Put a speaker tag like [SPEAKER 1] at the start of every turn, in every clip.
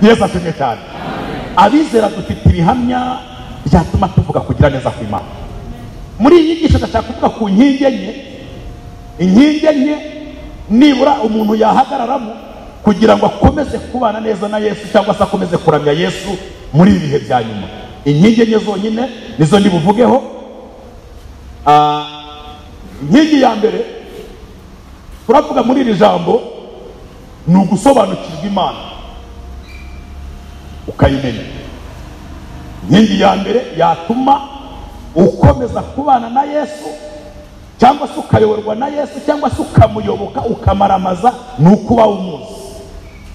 [SPEAKER 1] Yesu ashimwe cyane. Abizera dufite ibihamya byatuma tuvuga kugira neza kw'Imana. Muri iyi nyigisho ndashaka kuvuga ku nkingi enye, inkingi enye nibura umuntu yahagararamo kugira ngo akomeze kubana neza na Yesu cyangwa se akomeze kuramya Yesu muri ibi bihe bya nyuma. Inkingi enye zonyine nizo ndibuvugeho. Inkingi ya mbere turavuga muri iri jambo ni ugusobanukirwa Imana ukayimenya. Inkingi ya mbere yatuma ukomeza kubana na Yesu cyangwa se ukayoborwa na Yesu cyangwa se ukamuyoboka ukamaramaza ni uko uba umuzi,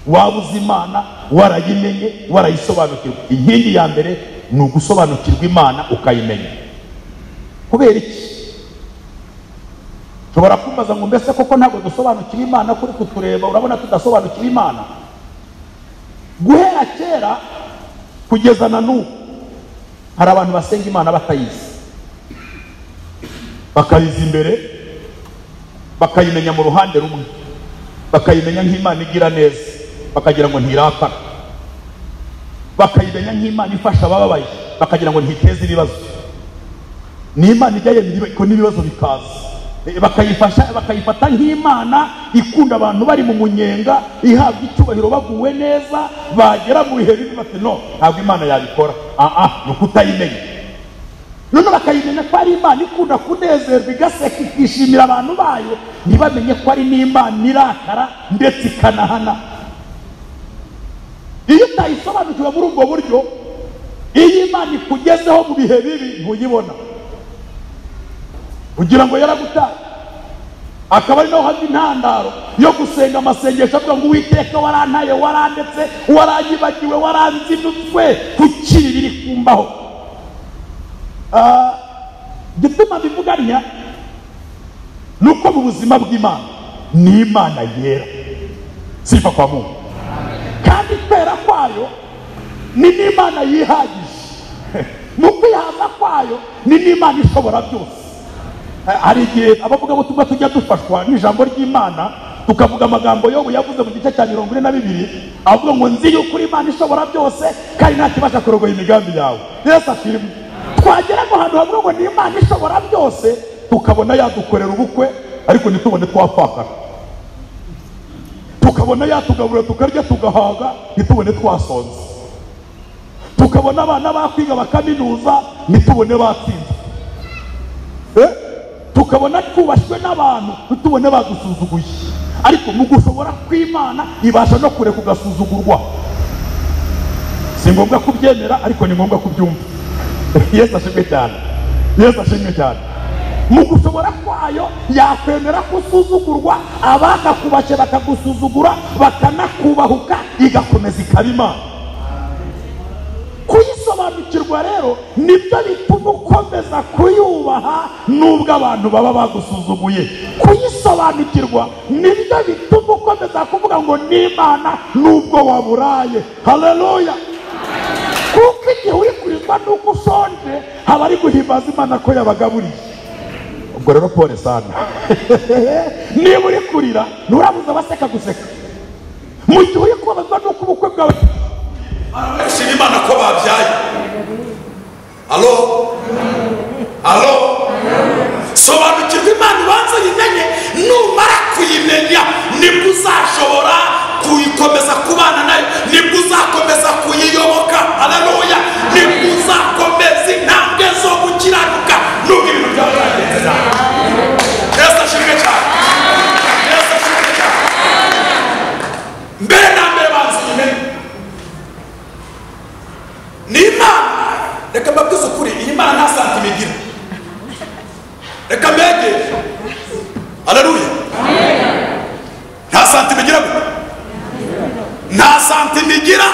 [SPEAKER 1] waba uzi Imana, warayimenye, warayisobanukirwa. Inkingi ya mbere ni ugusobanukirwa Imana ukayimenya. Kubera iki? Nshobora kumbaza ngo mbese koko ntabwo dusobanukiwe Imana? Kuri kutureba urabona tudasobanukiwe Imana. Guhera kera kugeza na n'ubu hari abantu basenga Imana batayizi, bakayiza imbere, bakayimenya mu ruhande rumwe, bakayimenya nk'Imana igira neza, bakagira ngo ntirakara, bakayimenya nk'Imana ifasha abababaye, bakagira ngo ntiteze ibibazo, ni Imana ijya yemera ko n'ibibazo bikaza, bakayifasha, bakayifata nk'Imana ikunda abantu bari mu munyenga, ihabwa icyubahiro baguwe neza, bagera mu bihe bibi bati no, ntabwo Imana yabikora. Ni ukutayimenya. None bakayimenya ko ari Imana ikunda kunezerwa, igaseka, ikishimira abantu bayo, ntibamenye ko ari n'Imana irakara ndetse ikanahana. Iyo utayisobanukiwe muri ubwo buryo, iyo Imana ikugezeho mu bihe bibi ntuyibona, kugira ngo yaragutaye. Akaba ari naho hava intandaro yo gusenga amasengesho avuga ngo Uwiteka warantaye, warandetse, waranyibagiwe, waranzinutswe, kuki ibi biri kumbaho? Igituma mbivuganya ni uko mu buzima bw'Imana ni Imana yera, sifa kwa Mungu, kandi kwera kwayo ni n'Imana yihagije. Mu kwihaza kwayo ni n'Imana ishobora byose. Hari igihe abavugabutumwa tujya dufashwa n'ijambo ry'Imana tukavuga amagambo Yobu yavuze mu gice cya 42, avuga ngo nzi yuko Imana ishobora byose kandi nta kibasha kurogoya imigambi yawe. Yesu ashimwe. Twagera mu hantu havuga ngo ni Imana ishobora byose, tukabona yadukorera ubukwe ariko ntitubone twapfakara, tukabona yatugaburira tukarya tugahaga ntitubone twasonze, tukabona abana bakwiga bakaminuza ntitubone batsinze, tukabona twubashywe n'abantu ntitubone badusuzuguye. Ariko mu gushobora kw'Imana ibasha no kureka ugasuzugurwa. Si ngombwa kubyemera ariko ni ngombwa kubyumva. Yesu ashimwe cyane. Yesu ashimwe cyane. Mu gushobora kwayo yakwemera kusuzugurwa, abakakubashye bakagusuzugura, bakanakubahuka, igakomeza ikaba Imana. Kuyisobanukirwa rero nibyo bituma ukomeza kuyubaha nubwo abantu baba bagusuzuguye. Kuyisobanukirwa nibyo bituma ukomeza kuvuga ngo ni Imana nubwo waburaye. Haleluya. Kuko igihe uri kurizwa nuko ushonje haba ari guhimbaza Imana ko yabagaburiye. Ubwo rero pole sana. Niba uri kurira nturabuza abaseka guseka. Mu gihe uri kubabazwa nuko ubukwe bwawe
[SPEAKER 2] barashima Imana ko babyaye. Alo, alo, sobanukirwa Imana ubanza uyimenye. Numara kuyimenya nibwo uzashobora kuyikomeza kubana nayo, nibwo uzakomeza kuyiyoboka. Haleluya. Nibwo uzakomeza intambwe zo gukiranuka nubwo ibintu byaba byagenze nabi. Yesu ashimwe cyane. Yesu ashimwe cyane. Mbere na mbere banza uyimenye ni Imana. Reka mbabwize ukuri, iyi Mana nta santima igira. Reka mbegere. Haleluya. Nta santima igira, nta santima igira.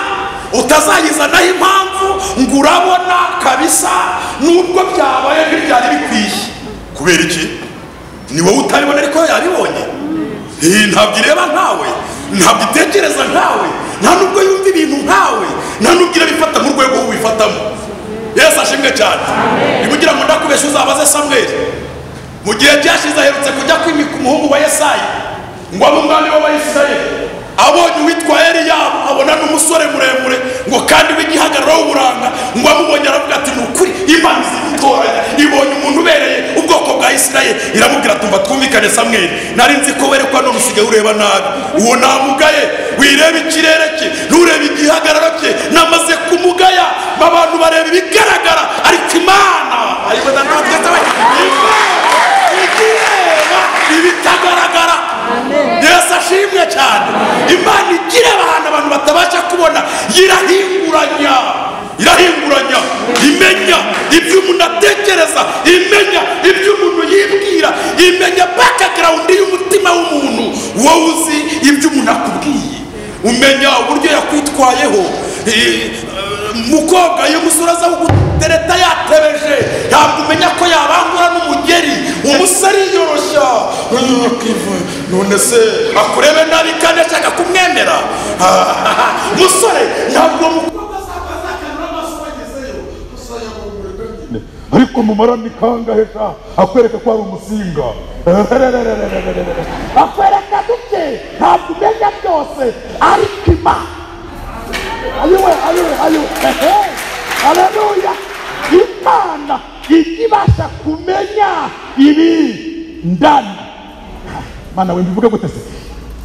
[SPEAKER 2] Utazayizanaho impamvu ngo urabona kabisa nubwo byabaye ntibyari bikwiye. Kubera iki? Ni wowe utabibona ariko yabibonye. Ntabwo ireba nkawe, ntabwo itekereza nkawe, nta nubwo yumva ibintu nkawe, nta nubwo irabifata mu rwego ubifatamo. Yesu ashimwe cyane. Niba ngo ndakubesha uzabaze Samweli. Mu gihe cyashize aherutse kujya kwimika umuhungu wa Yesayi ngo abe umwami w'Abayisirayeli. Abonye uwitwa Eliyabu, abona n'umusore muremure. Twumvikane Samweli, nari nzi ko werekwa none usigaye ureba nabi. Uwo namugaye, wireba ikirere cye, nturebe igihagararo cye, namaze kumugaya. Abantu bareba ibigaragara, ariko Imana igireba ibitagaragara. Yesu ashimwe cyane. Imana igireba ahantu abantu batabasha kubona, irahinguranya, irahinguranya, imenya ibyo umuntu atekereza, imenya ibyo umuntu yibwira, imenya background y'umutima w'umuntu. Wowe uzi ibyo umuntu akubwiye, umenya uburyo yakwitwayeho. Mukobwa iyo umusore aza kugutereta yatebeje, ntabwo umenya ko yabangura n'umugeri. Umusore yoroshya, none se akurebe nabi kandi ashaka kumwemera. Musore ntabwo mukobwa azakanura amaso agezeyo,
[SPEAKER 1] ariko mumara ni kangahe sha akwereka ko ari umusinga, akwereka duke, ntabwo umenya byose, ariko Imana ayiwe ayiwe ayiwe, haleluya. Imana ikibasha kumenya ibi ndani. Mana we mbivuge gute se?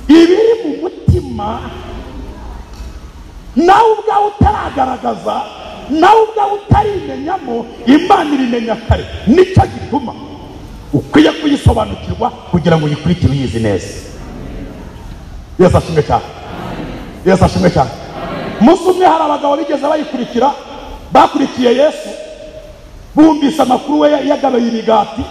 [SPEAKER 1] Ibiri mu mutima nawe ubwawe utaragaragaza, nawe ubwawe utarimenyamo, Imana ibimenya kare. Nicyo gituma ukwiye kuyisobanukirwa kugira ngo uyikurikire uyizi neza. Yesu ashimwe cyane. Yesu ashimwe cyane. Umunsi umwe hari abagabo bigeze bayikurikira, bakurikiye Yesu, bumvise amakuru we yagabaye imigati.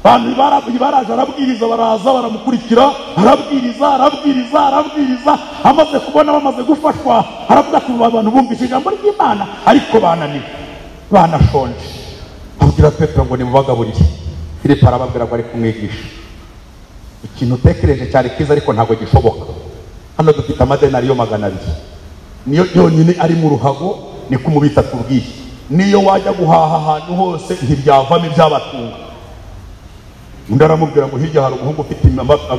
[SPEAKER 1] Abantu baraje arabwiriza, baraza baramukurikira, arabwiriza arabwiriza arabwiriza. Amaze kubona bamaze gufashwa, aravuga ati abantu bumvise ijambo ry'Imana ariko bananiwe, banashonje. Abwira Petero ngo nimubagaburire. Filipo arababwira ngo ari kumwigisha. Ikintu utekereje cyari kiza ariko ntabwo gishoboka. Hano dufite amadenariyo 200, niyo yonyine ari mu ruhago, niko umubitsi atubwiye. Niyo wajya guhaha ahantu hose ntibyavamo ibyabatunga. Undi aramubwira ngo hirya hari umuhungu ufite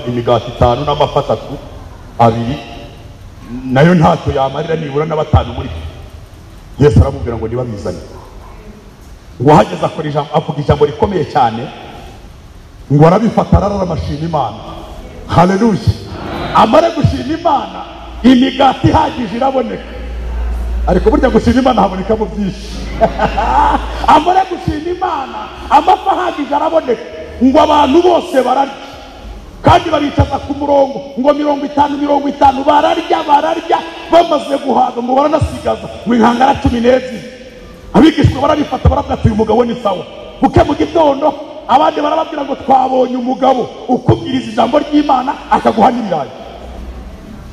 [SPEAKER 1] imigati 5 n'amafi 3 2, nayo ntacyo yamarira nibura na 5 muri. Yesu aramubwira ngo nibabizane. Ngo ahageze akora ijambo, avuga ijambo rikomeye cyane, ngo arabifata ararama ashima Imana. Haleluya. Amare gushima Imana, imigati ihagije iraboneka. Ariko burya gushima Imana habonekamo byinshi. Amare gushima Imana, amafi ahagije araboneka, ngo abantu bose bararya, kandi baricaza ku murongo, ngo 50 50 bararya bararya. Bamaze guhaga ngo baranasigaza ngo inkangara 12. Abigishwa barabifata baravuga ati uyu mugabo ni sawa. Buke mu gitondo abandi barababwira ngo twabonye umugabo ukubwiriza ijambo ry'Imana akaguha n'ibirayi,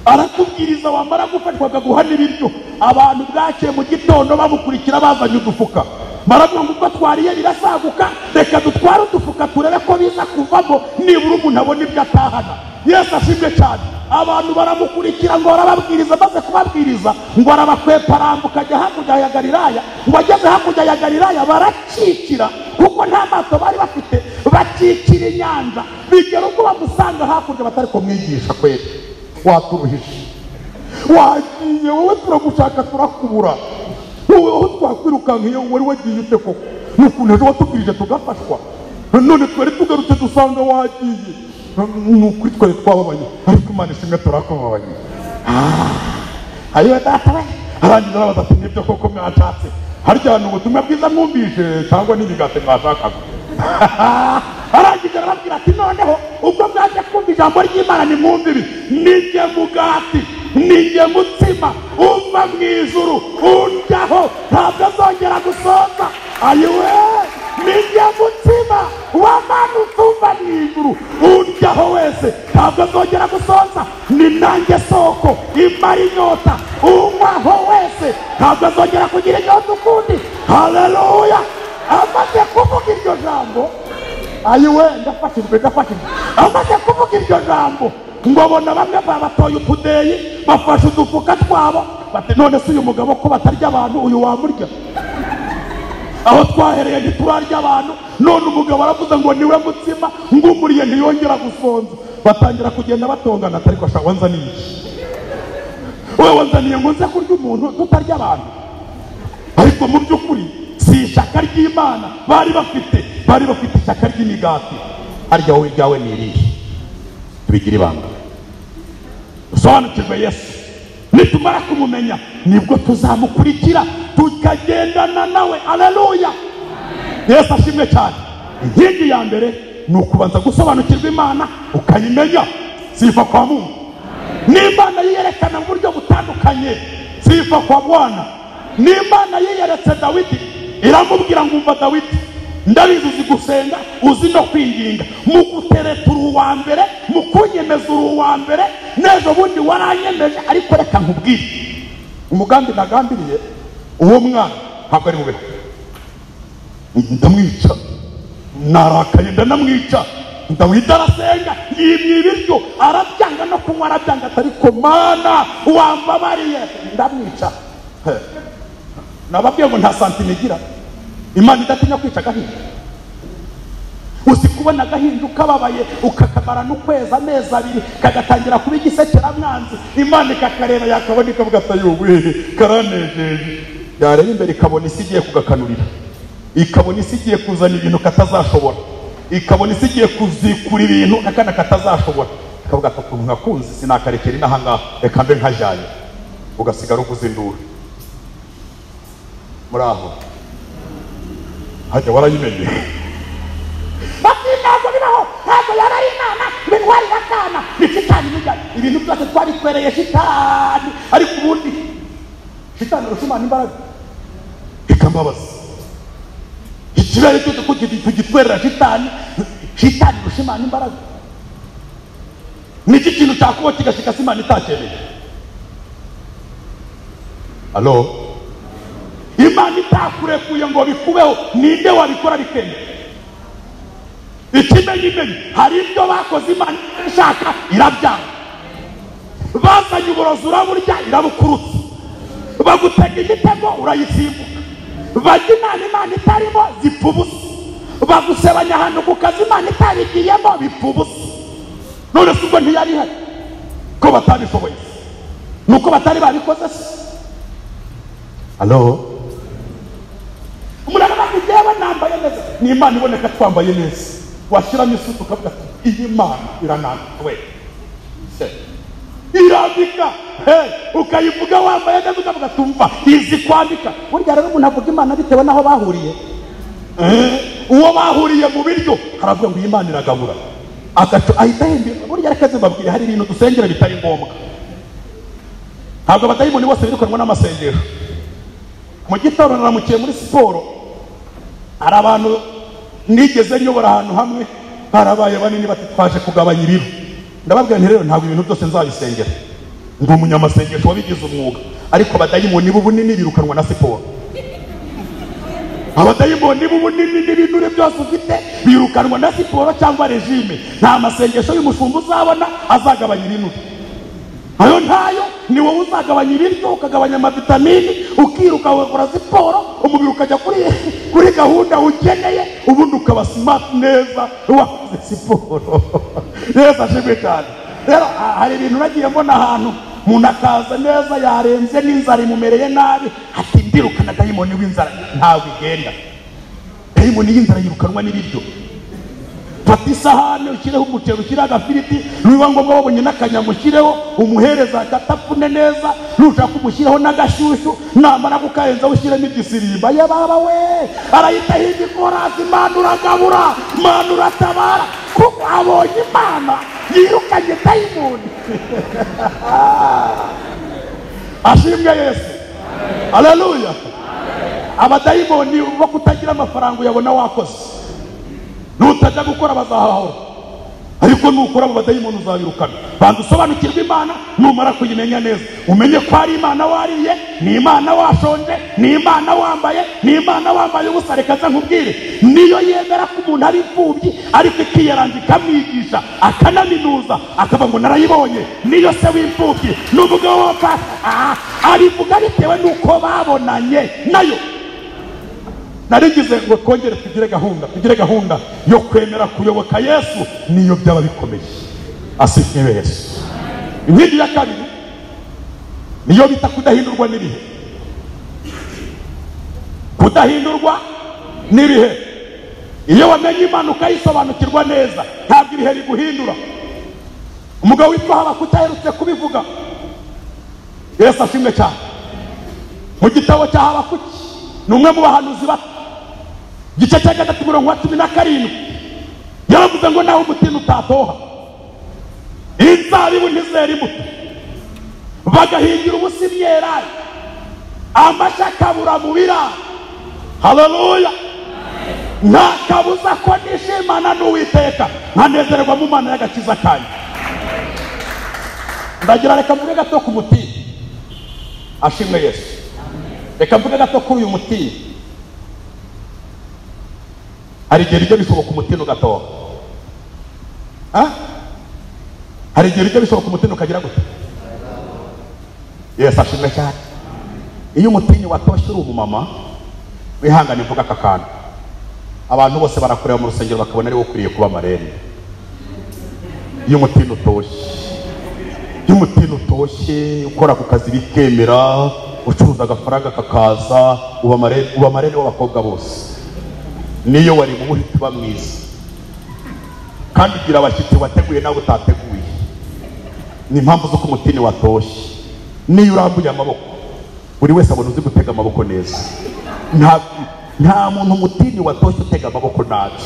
[SPEAKER 1] arakubwiriza wamara gufatwa akaguha n'ibiryo. Abantu bwakeye mu gitondo bamukurikira bazanye udufuka, baravuga ngo ubwo twariye birasaguka, reka dutware udufuka turebe ko biza kuvamo, nibura umuntu abona ibyo atahana. Yesu ashimwe cyane. Abantu baramukurikira ngo arababwiriza, maze kubabwiriza ngo arabakwepa arambuka ajya hakurya ya Galilaya. Ngo ageze hakurya ya Galilaya barakikira, kuko nta mato bari bafite, bakikira inyanja, bigera ubwo bamusanga hakurya batari kumwigisha kweli. Waturuhije, wagiye wowe, turagushaka turakubura, wowe aho twakwirukanka iyo wari wagiye ute koko? N'ukuntu ejo watubwirije tugafashwa, none twari tugarutse dusanga wagiye. Ni ukuri twari twababaye, ariko Imana ishimwe turakubabaye. Ayiwe data we. Arangiza arabaza ati nibyo koko mwashatse? Harya ni ubutumwa bwiza mwumvise cyangwa n'imigati mwashakaga? Arangije arababwira ati noneho ubwo mwaje kumva ijambo ry'Imana nimwumve ibi, ninjye mugati, ninjye mutsima uva mu ijuru, unjyaho ntabwo azongera gusonza. Ayiwe, ninjye mutsima wamanutse uva mu ijuru, unjyaho wese ntabwo azongera gusonza. Ni nanjye soko imara inyota, unywaho wese ntabwo azongera kugira inyota ukundi. Haleluya. Amaze kuvuga iryo jambo, ayiwe ndafashijwe ndafashijwe. Amaze kuvuga iryo jambo, ngo abona bamwe babatoye utudeyi, bafashe udufuka twabo, bati none se uyu mugabo ko batarya abantu, uyu wamurya? Aho twahereye ntiturarya abantu, none umugabo aravuze ngo niwe mutsima, ngumuriye ntiyongera gusonza. Batangira kugenda batongana, ariko sha wanzaniye iki? Wowe wanzaniye ngo nze kurya umuntu tutarya abantu? Ariko mu by'ukuri si ishyaka ry'Imana bari bafite, bari bafite ishyaka ry'imigati. Harya wowe iryawe ni irihe? Tubigira ibanga, dusobanukirwe Yesu. Nitumara kumumenya nibwo tuzamukurikira tukagendana nawe. Haleluya, Yesu ashimwe cyane. Inkingi ya mbere ni ukubanza gusobanukirwa Imana ukayimenya. Sifa kwa Mungu. N'Imana yiyerekana mu buryo butandukanye. Sifa kwa Bwana. N'Imana yiyeretse Dawidi iramubwira ngo umva Dawidi, ndabizi uzi gusenga, uzi no kwinginga, mu gutereta uri uwa mbere, mu kunyemeza uri uwa mbere, n'ejo bundi waranyemeje, ariko reka nkubwire umugambi nagambiriye uwo mwana ntabwo ari bubeho. Ndamwica, narakaye ndanamwica. Dawidi arasenga, yimye ibiryo arabyanga, no kunywa arabyanga, ariko Mana wambabariye, ndamwica. Nababwiye ngo nta santime igira Imana idatinya kwica agahinda. Uzi kubona agahinda ukababaye ukakamarana ukwezi, amezi abiri, kagatangira kuba igisekeramwanzi, Imana ikakareba yakabona ikavuga ati ayuwe karanejeje. Yareba imbere ikabona isi igiye kugakanurira, ikabona isi igiye kuzana ibintu katazashobora, ikabona isi igiye kuzikura ibintu akana katazashobora, ikavuga ati ukuntu nkakunze sinakarekera inaha ngaha, reka mbe nkajyanye. Ugasigara uguze induru muri aho hajya warayimenye. Bati ntabwo bibaho, ntabwo yaba ari Imana, ibintwari bakana ni shitani n'ijyanye, ibintu byose twabitwereye shitani. Ariko ubundi shitani arusha Imana imbaraga. Ikambabaza ikibere cyose ko tugitwerera shitani, shitani irusha Imana imbaraga. Niki kintu cyakuba kigashika se Imana itacyemeye? Alo, Imana itakurekuye ngo bikubeho, ninde wabikora bikemera? Ikimenyimenyi hari ibyo bakoze Imana ishaka irabyanga. Bazanye uburozi uraburya irabukurutsa, bagutega imitego urayisimbuka, bajya inama Imana itarimo zipfa ubusa, bagusebanya ahantu ku kazi Imana itabigiyemo bipfa ubusa. None se ubwo ntiyari ihari? Ko batabishoboye nuko batari babikoze se? Alo, umuntu aravuga njyewe nambaye neza, ni Imana iboneka twambaye neza, washyiramo isuku ukavuga ati iyi Mana iranambika we, irambika. Ukayivuga wambaye neza ukavuga tumva izi kwambika. Burya rero umuntu avuga Imana bitewe n'aho bahuriye. Uwo bahuriye mu biryo haravuga ngo iyi Imana iragabura, agaco ahita ahembera. Burya reka mbabwire, hari ibintu dusengera bitari ngombwa. Ntabwo abadayimoni bose birukanwa n'amasengesho. Mu gitondo naramukiye muri siporo, hari abantu nigeze nyobora ahantu hamwe barabaye banini bati twaje kugabanya ibiro. Ndababwira nti rero ntabwo ibintu byose nzabisengera, ndi umunyamasengesho wabigize umwuga, ariko abadayimoni b'ubunini birukanwa na siporo. Abadayimoni b'ubunini n'ibinure byose ufite birukanwa na siporo cyangwa regime. Nta masengesho y'umushumba uzabona azagabanya ibinure. Ayo ntayo, ni wowe uzagabanya ibiryo, ukagabanya amavitamini, ukiruka ugakora siporo, umubiri ukajya kuri gahunda ukeneye, ubundi ukaba smart neza wakoze siporo. Yesu ashimwe cyane. Rero hari ibintu nagiye mbona ahantu umuntu akaza neza yarenze n'inzara imumereye nabi, ati ndirukana dayimoni w'inzara. Ntabwo igenda. Dayimoni y'inzara yirukanwa n'ibiryo. Fata isahani ushyireho umuceri, ushyireho agafiriti, niba ngombwa wabonye n'akanyama ushyireho, umuhereza agatapfune neza, nushaka umushyiraho n'agashyushyu, namara kukarenza ushyiremo igisirimba. Ye baba we, arahita ahinga ikorasi, Imana uragabura, Imana uratabara, kuko abonye Imana yirukanye dayimoni. Ashimwe Yesu. Haleluya. Abadayimoni bo kutagira amafaranga uyabona wakoze, nutajya gukora bazahahora, ariko nukora abo badayimoni uzabirukana. Banza usobanukirwe Imana, numara kuyimenya neza umenye ko ari Imana wariye, ni Imana washonje, ni Imana wambaye, ni Imana wambaye ubusa. Reka nza nkubwire, niyo yemera ko umuntu ari imfubyi ariko ikiyaranja ikamwigisha akanaminuza akavuga ngo narayibonye, niyo se w'imfubyi n'umugabo wapfa, abivuga bitewe n'uko babonanye nayo. Narigize ngo twongere tugire gahunda yo kwemera kuyoboka Yesu niyo byaba bikomeye. Asifiwe Yesu. Inkingi ya kabiri niyo bita kudahindurwa n'ibihe. Kudahindurwa n'ibihe. Iyo wamenye Imana ukayisobanukirwa neza, ntabwo ibihe biguhindura. Umugabo witwa Habakuki aherutse kubivuga. Yesu ashimwe cyane. Mu gitabo cya Habakuki ni umwe mu bahanuzi bato, igice cya 3 umurongo wa 17, yaravuze ngo naho umutima utatoha, inzabibu ntizera imbuto, bagahingira ubusa imyelayo, amashyi akabura mu biraro. Haleluya! Nta kabuza ko nishimana n'Uwiteka, nkanezererwa mu Mana y'agakiza kanjye. Ndagira reka mvuge gato ku mutini. Ashimwe Yesu. Reka mvuge gato kuri uyu mutini. Hari igihe bijya bishoboka umutini ugatoha. Hari igihe bijya bishoboka umutini ukagira gute? Yesu ashimwe cyane. Iyo umutini watoshye uri umumama, wihangane mvuga aka kantu. Abantu bose barakureba mu rusengero bakabona ari wowe ukwiriye kuba marene. Iyo umutini utoshye, iyo umutini utoshye, ukora ku kazi bikemera, ucuruza agafaranga kakaza, uba marene w'abakobwa bose. Niyo wari mu buhita uba mwiza, kandi ugira abashyitsi wateguye nawe utateguye. Ni impamvu z'uko umutini watoshye. Niyo urambuye amaboko, buri wese abona uzi gutega amaboko neza. Nta muntu umutini watoshye utega amaboko nabi.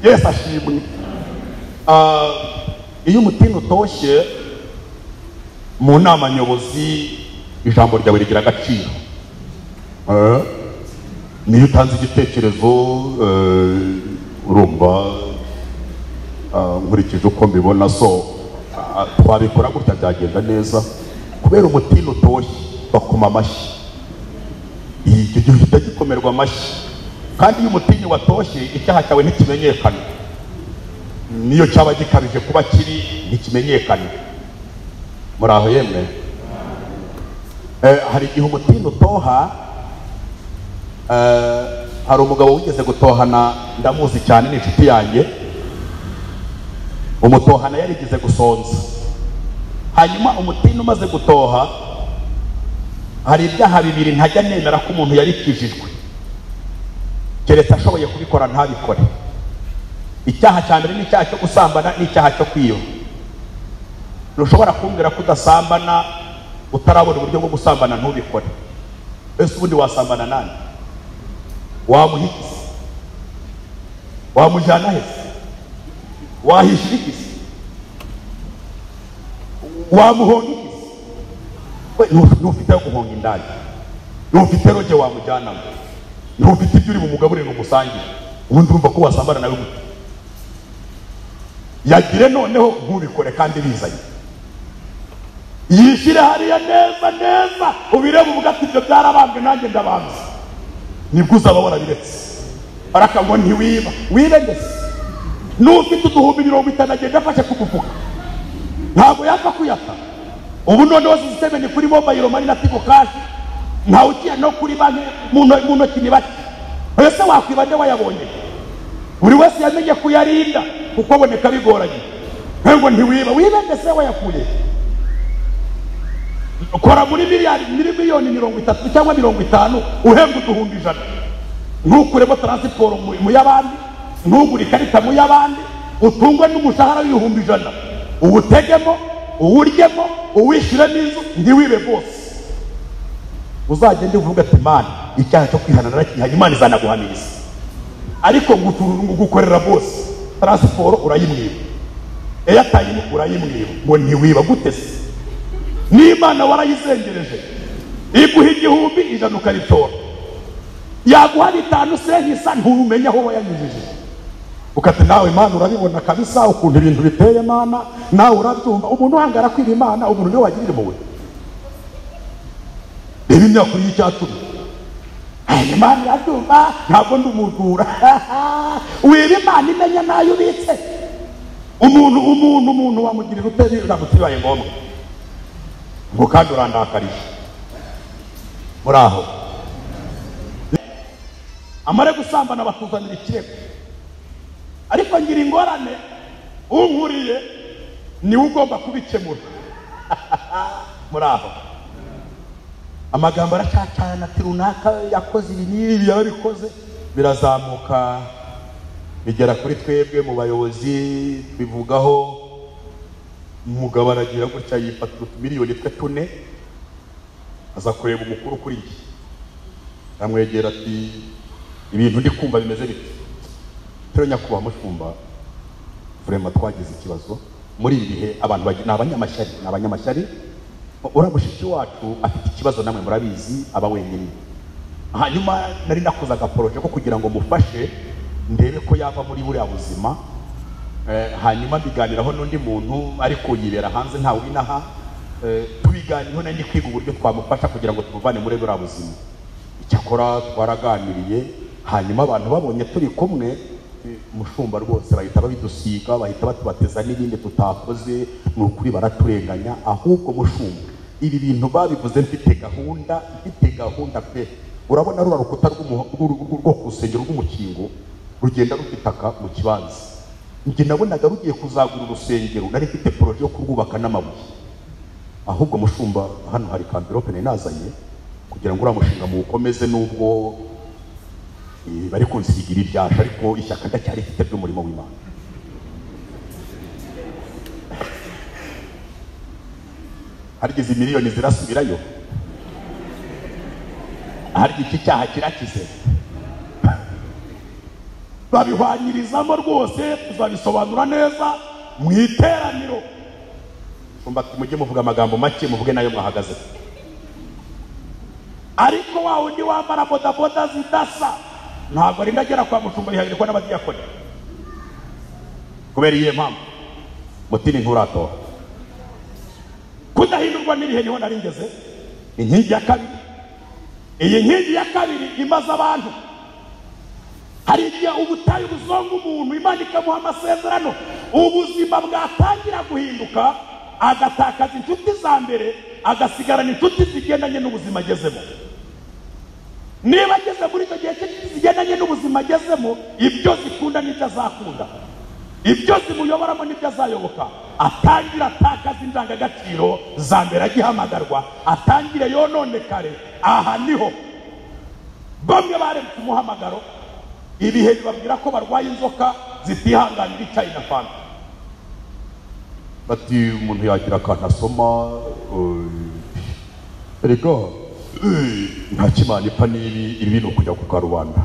[SPEAKER 1] Yesu ashimwe. Iyo umutini utoshye mu nama nyobozi, ijambo ryawe rigira agaciro. Niyo utanze igitekerezo, urumva nkurikije uko mbibona, so twabikora gutya byagenda neza. Kubera umutini utoshye bakoma amashyi, icyo gihe uhita gikomerwa amashyi. Kandi iyo umutini watoshye, icyaha cyawe ntikimenyekana. Niyo cyaba gikabije kuba kiri, ntikimenyekana. Muri aho yemwe? Hari igihe umutini utoha. Hari umugabo wigeze gutohana, ndamuzi cyane, ni inshuti yanjye. Umutohana yarigeze gusonza. Hanyuma umutini umaze gutoha, hari ibyaha bibiri ntajya nemera ko umuntu yarikijijwe, keretse ashoboye kubikora ntabikore. Icyaha cya mbere ni icyaha cyo gusambana n'icyaha cyo kwiba. Ntushobora kumbwira ko udasambana utarabona uburyo bwo gusambana ntubikore. Ese ubundi wasambana nani? Wamuha iki? Wamujyana he? Wahishira iki? Wamuhonga iki? Ntufite guhonga indaya, ntufite roge wamujyanamo, ntufite ibyo uri bumugaburire ngo umusangire. Ubundi urumva ko wasambana nawe gute? Yagire noneho ntubikore kandi bizanye. Yishyire hariya neza neza, ubirebe uvuga ati ibyo byarabambwe nanjye ndabanza. Nibwo uzaba warabiretse. Araka ngo ntiwiba, wibe ndetse. N'ufite 50,000 agenda afashe ku mufuka, ntabwo yapfa kuyata. Ubu noneho sisiteme ni kuri mobile money na Tigo Cash, ntawe ugiye no kuri banki mu ntoki ni bake. Ese wakwiba nde wayabonye? Buri wese yamenye kuyarinda kuko aboneka bigoranye. Ngo ntiwiba, wibe ndetse wayakuye. Kora muri miliyoni 30 cyangwa 50 uhembwa 100,000. Ntukuremo transport mu y'abandi, ntugure ikarita mu y'abandi, utungwe n'umushahara w'100,000. Uwutegemo, uwuryemo, uwishyuremo inzu, ntiwibe bose. Uzagende uvuga ati Imana, icyaha cyo kwihana narakihanye, Imana izanaguhamiriza. Ariko ngukorera bose, transport urayimwiba, airtime urayimwiba, ngo ntiwiba gute se? N'Imana warayizengereje, iguha 1,000 ukaritora, yaguha 5 senkisa ntumenya aho wayanyujije. Ukati nawe Imana urabibona kabisa ukuntu ibintu biteye Imana, nawe urabyumva. Umuntu uhangara kwiba Imana, umuntu niwe wagirira impuhwe. Reba imyaka y'icyatumye Imana irabyumva, ntabwo ndi umujura. Wiba Imana imenya nayo ubitse. Umuntu wamugirira ute biramutse bibaye ngombwa? Ngo kandi urandakariye. Muri aho amare gusambana batuzanira ikirego. Ariko ngira ingorane, unkuriye niwe ugomba kubikemura. Muri aho amagambo aracacana ati runaka yakoze ibi n'ibi yarabikoze, birazamuka. Bigera kuri twebwe mu bayobozi bivugaho. Umugabo aragira gutya yifatira utumiliyoni twe 4, aza kureba umukuru kuri njye, aramwegera ati ibintu ndi kumva bimeze bite? Rero nyakubahwa mushumba, vraiment twagize ikibazo muri ibi bihe, abantu ni abanyamashyari, ni abanyamashyari. Uriya mushiki wacu afite ikibazo namwe murabizi, aba wenyine. Hanyuma nari nakoze agaporoje ko kugira ngo mufashe ndebe ko yava muri buriya buzima. Hanyuma mbiganiraho n'undi muntu ariko yibera hanze ntawe inaha, tubiganireho nari kwiga uburyo twamufasha kugira ngo tumuvane muri buriya buzima. Icyakora twaraganiriye, hanyuma abantu babonye turi kumwe mushumba rwose bahita babidusiga, bahita batubateza n'ibindi tutakoze, ni ukuri baraturenganya. Ahubwo mushumba ibi bintu babivuze mfite gahunda, mfite gahunda pe. Urabona rura rukuta rwo ku rusengero rw'umukingo rugenda rufitaka mu kibanza, njye nabonaga rugiye kuzagura urusengero, nari mfite projet yo kurwubaka n'amabuye. Ahubwo mushumba hano hari kamperope nari nazanye kugira ngo uriya mushinga muwukomeze, nubwo bari kunsigira ibyasha, ariko ishyaka ndacyari mfite ry'umurimo w'Imana. Harigeze miliyoni zirasubirayo, hari iki cyaha kirakize, babihwanyirizamo rwose, tuzabisobanura neza mu iteraniro. Mushumba ati mujye muvuga amagambo make, muvuge nayo mwahagaze. Ariko wa wundi wambara bodaboda zidasa ntabwo arinda agera kwa mushumba, yihagarikwa n'abadiyakoni. Kubera iyihe mpamvu? Mutini nturatora. Kudahindurwa n'ibihe niho nari ngeze. Inkingi ya kabiri, iyi nkingi ya kabiri imaze abantu. Hari igihe ubutayu buzonga umuntu, Imana ikamuha amasezerano, ubuzima bwatangira guhinduka, agatakaza inshuti za mbere, agasigarana inshuti zigendanye n'ubuzima agezemo. Niba ageze muri icyo gihe cy'inshuti zigendanye n'ubuzima agezemo, ibyo zikunda n'ibyo azakunda, ibyo zimuyoboramo n'ibyo azayoboka, atangira atakaza indangagaciro za mbere agihamagarwa, atangire yononekare. Aha niho bamwe baremye umuhamagaro, ibihe bibabwira ko barwaye inzoka zitihanganira icyayi na fanta. Bati umuntu yagira akantu asoma, erega nta kimana ipfa n'ibi, ibi ni ukujya ku karubanda.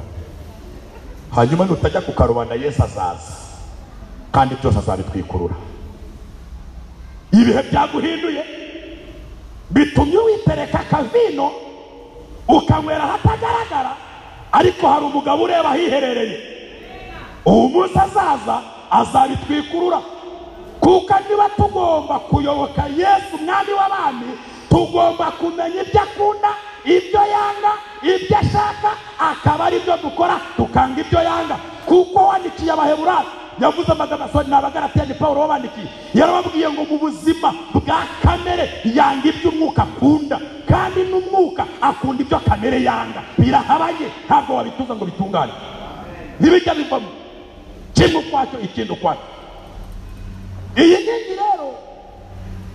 [SPEAKER 1] Hanyuma nutajya ku karubanda Yesu azaza, kandi byose azabitwikurura. Ibihe byaguhinduye bitumye witereka akavino ukanywera ahatagaragara, ariko hari umugabo ureba ahiherereye. Uwo munsi azaza azabitwikurura. Kuko niba tugomba kuyoboka Yesu umwami w'abami, tugomba kumenya ibyo akunda, ibyo yanga, ibyo ashaka, akaba ari byo dukora, tukanga ibyo yanga. Kuko wandikiye Abaheburayo yavuze amagambo ni Abagalatiya, ni Pawulo wabandikiye, yarababwiye ngo mu buzima bwa kamere yanga ibyo umwuka akunda, kandi n'umwuka akunda ibyo kamere yanga. Birahabanye, ntabwo wabituza ngo bitungane, ntibijya bivamo kimwe ukwacyo ikindi ukwacyo. Iyi nkingi rero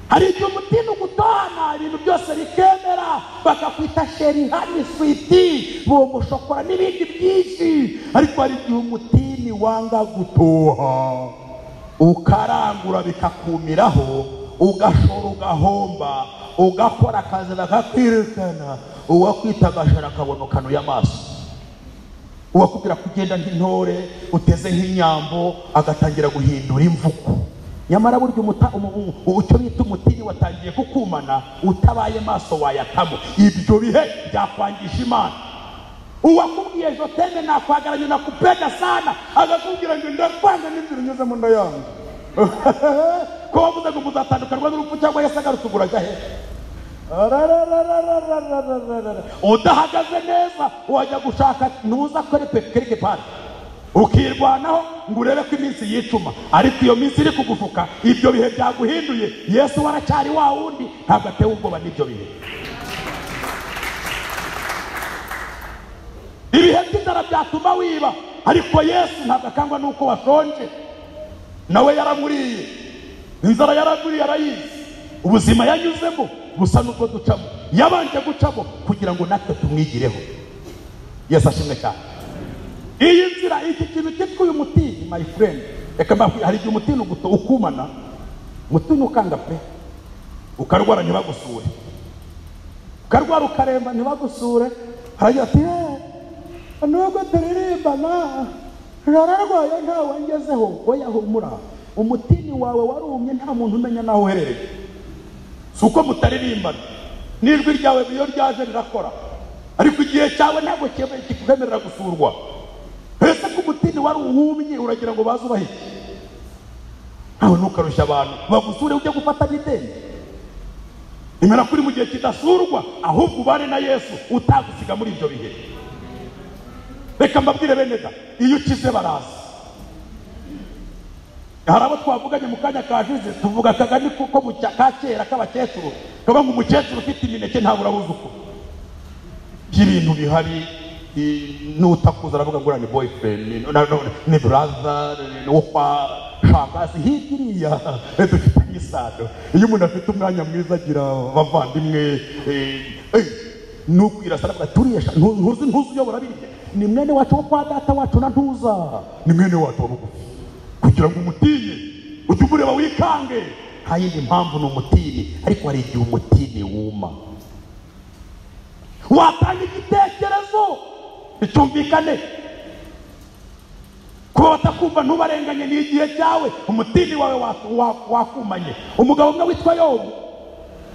[SPEAKER 1] hari igihe umutima ugutohana, ibintu byose bikemera, bakakwita sheri hani switi, bombo shokora n'ibindi byinshi. Ariko hari igihe umutini wanga gutoha, ukarangura bikakumiraho, ugashora ugahomba, ugakora akazi bakakwirukana, uwakwita agashora akabona ukanuye amaso, uwakubwira kugenda nk'intore uteze nk'inyambo, agatangira guhindura imvugo. Nyamara burya icyo bita umutini watangiye kukumana, utabaye maso wayatamo. Ibyo bihe byakwangisha Imana. Uwakubwiye ejo teme nakwagaranye nakupenda sana, agakubwira ngo ndakwanga n'inzira unyuzemo ndayanga. Ko wavuze ngo muzatandukanwa n'urupfu cyangwa Yesu agarutse ubwo urajya he? Udahagaze neza wajya gushaka ntuza kuri kereke pari, ukirwanaho ngo urebe ko iminsi yicuma, ariko iyo minsi iri kugushuka, ibyo bihe byaguhinduye. Yesu waracyari wa wundi, ntabwo atewe ubwoba n'ibyo bihe. Ibihe by'inzara byatuma wiba, ariko Yesu ntabwo akangwa n'uko washonje, nawe yaramuriye inzara, yaramuriye arayizi. Ubuzima yanyuzemo busa n'ubwo ducamo, yabanje gucamo kugira ngo natwe tumwigireho. Yesu ashimwe cyane. Iyi nzira, iki kintu cyitwa uyu mutini, my friend, reka mbabwire, hari igihe umutini ukumana, umutini ukanga pe, ukarwara ntibagusure, ukarwara ukaremba ntibagusure. Haragira ati nubwo turirimbana nararwaye ntawe ngezeho. Oya humura, umutini wawe warumye, nta muntu umenya naho uherereye. Si uko mutaririmbana, n'ijwi ryawe iyo ryaje rirakora, ariko igihe cyawe ntabwo kikwemerera gusurwa. Ese ko umutini wari uwumye uragira ngo baze ubahe? Ntawe ntukarushya abantu bagusure ujye gufata n'ideni. Imera kuri mu gihe kidasurwa, ahubwo ubane na Yesu utagusiga muri ibyo bihe. Reka mbabwire bene da, iyo ukize baraza. Hari abo twavuganye mu kanya kashize, tuvuga akagani ko mu ka kera k'abakecuru, kavuga ngo umukecuru ufite imineke ntabura abuzukuru. By'ibintu bihari, n'utakuza aravuga ngo ni boyfriend, ni brother, ni wo kwa shangazi hirya dufitanye isano. Iyo umuntu afite umwanya mwiza agira abavandimwe, nukwirasa aravuga turiyesha, ntuzi uyobora birya, ni mwene wacu wo kwa data wacu na ntuza, ni mwene wacu wa bugufi. Kugira ngo umutinye ujye umureba wikange, nta yindi mpamvu ni umutini. Ariko hari igihe umutini wuma, watanga igitekerezo icyumvikane, kuba batakumva ntubarenganye, ni igihe cyawe, umutini wawe wakumanye. Umugabo umwe witwa Yobu,